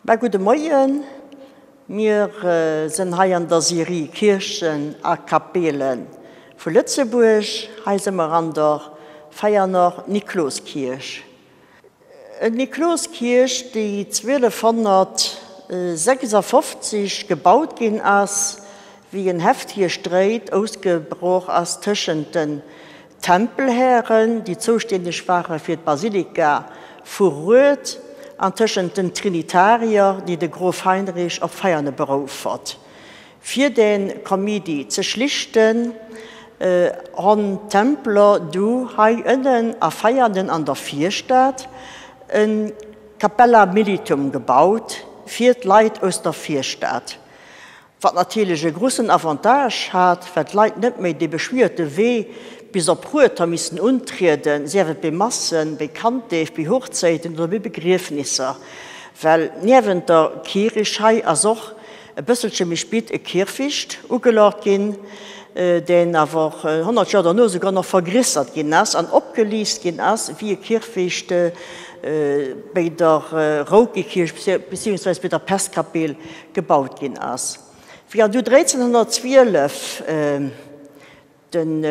Mä gudde Moien, mir sënn hei an der Serie Kierchen a Kapele vu Lëtzebuerg. Hei së mer an der Veianer Nikloskierch. D'Nikloskierch, déi 1256 gebaut ginn ass, wéi en heftige Stréit ausgebroch ass tëschent den Tempelhären, déi zoustänneg ware fir d'Basilika vu Rued, an tëschent den Trinitarier, déi de Grof Heinrich op Veiane berouf hott. Fir de Komidi ze schlichten, honn d'Templer du hei ënnen a Veianen an der Virstad e Capella Militum gebaut fir d'Leit aus der Virstad. Wat natierlech e grussen Avantage hat, well d'Leit net méi dee beschwierte Wee bis op Rued ha missen untrieden, sief et bei Massen, bei Kanddeef, bei Hochzäiten oder bei Begriefnisser. Well niewent der Kirich hei ass och e bësselche méi spit e Kierfecht ugelort ginn, deen awer 100 Joer derno souguer nach vergrissert ginn ass an opgeliicht ginn ass wéi e Kierfecht bei der Roukekierch beziehungsweise bei der Pestkapell gebaut ginn ass. Wéi an du 1312 den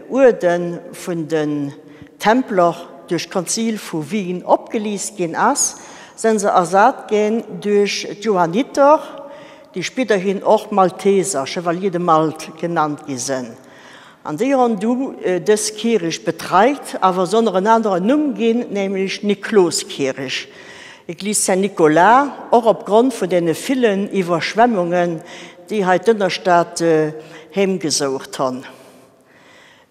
Uerde vun den Templer duerch d'Konzil vu Wien opgeliist ginn ass, sënn se ersat ginn duerch d'Johanniter, déi spéiderhin och Malteser, Chevaliers de Malte, genannt gi sënn. An déi honn du dës Kierich betreit, awer se honn en aneren Numm ginn, nämlech Nikloskierich, Église Saint-Nicolas, och opgrond vun deene villen Iwwerschwemmungen, déi hei d'Ënnerstad heemgesoucht honn.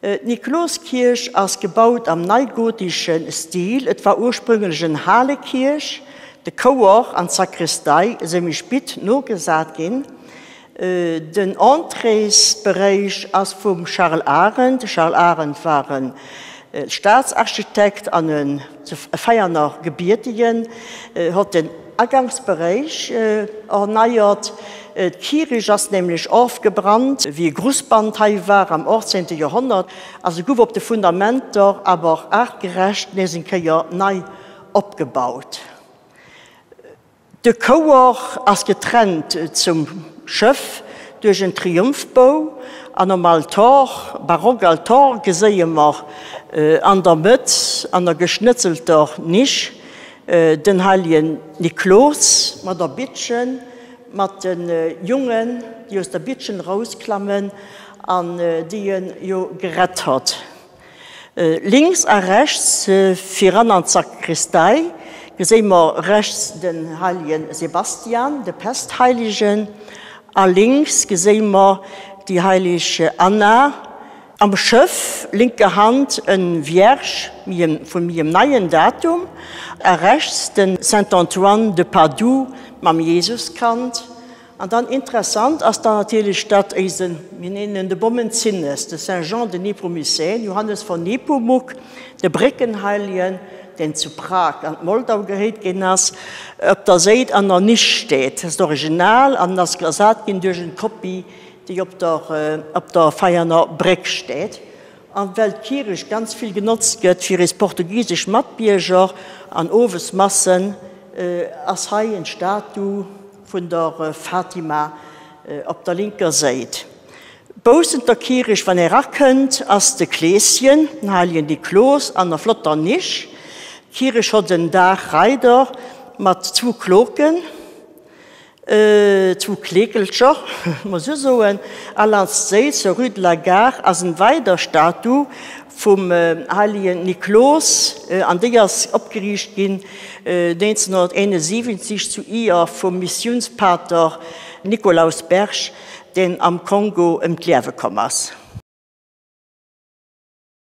D'Nikloskierch ass gebaut am neigotische Stil. Et war ursprüngelech en Halekierch. De Chouer an d'Sakristei si méi spit nogesat ginn. Den Entréesberéich ass vum Charles Arendt. De Charles Arendt war e Staatsarchitekt an e Veianer Gebiertegen, hott den Agangsberéich erneiert. D'Kierich ass nämlech ofgebrannt, wéi e Grussband hei war am 18. Joerhonnert, a se guff op de Fundamenter awer aartgerecht nees eng Kéier nei opgebaut. De Chouer ass getrennt zum Schëff duerch en Triumphbou an um Altor, Barockaltor, geséie mer an der Mëtt an der geschnëtzelter Nisch den heiligen Niklos mat der Bittchen, mat de Jungen, déi aus der Bittchen erausklammen an déi en jo gerett hott. Links a rechts viran an d'Sakristei geséi mer rechts den heiligen Sebastian, de Pestheiligen, a links geséi mer déi heilig Anna. Am Schëff linker Hand en Vierge vun méi em neien Datum a rechts den Saint Antoine de Padoue mam Jesuskand. An dann interessant ass dann natierlech datt éisen, mir nennen en de Bommenzinnes, de Saint Jean de Nepomucène, Johannes von Nepomuk, de Bréckenheiligen, deen zu Prag an d'Moldau gehéit ginn ass, op der Séit an der Nisch steet. Dat ass d'Original an ass ersat ginn duerch en Kopie, déi op der op der Veianer Bréck steet. A well d'Kierech ganz vill genotzt gëtt fir eis portugisesch Matbierger an Owesmassen, ass hei en Statu vun der Fatima op der linker Séit. Baussent der Kierech, wann ee rakënnt, ass de Kleeschen, den Heiligen Niklos, an der flotter Nisch. D'Kierech hott en Daachreider mat zwou Kloken. Zu Kleekelcher, muss ech soen, a laanscht d'Séi zur Rue de la Gare ass en weider Statu vum heiligen Niklos, an déi ass opgeriicht ginn 1971 zu Ier vum Missiounspater Nikolaus Berg, deen am Kongo ëm d'Liewe komm ass.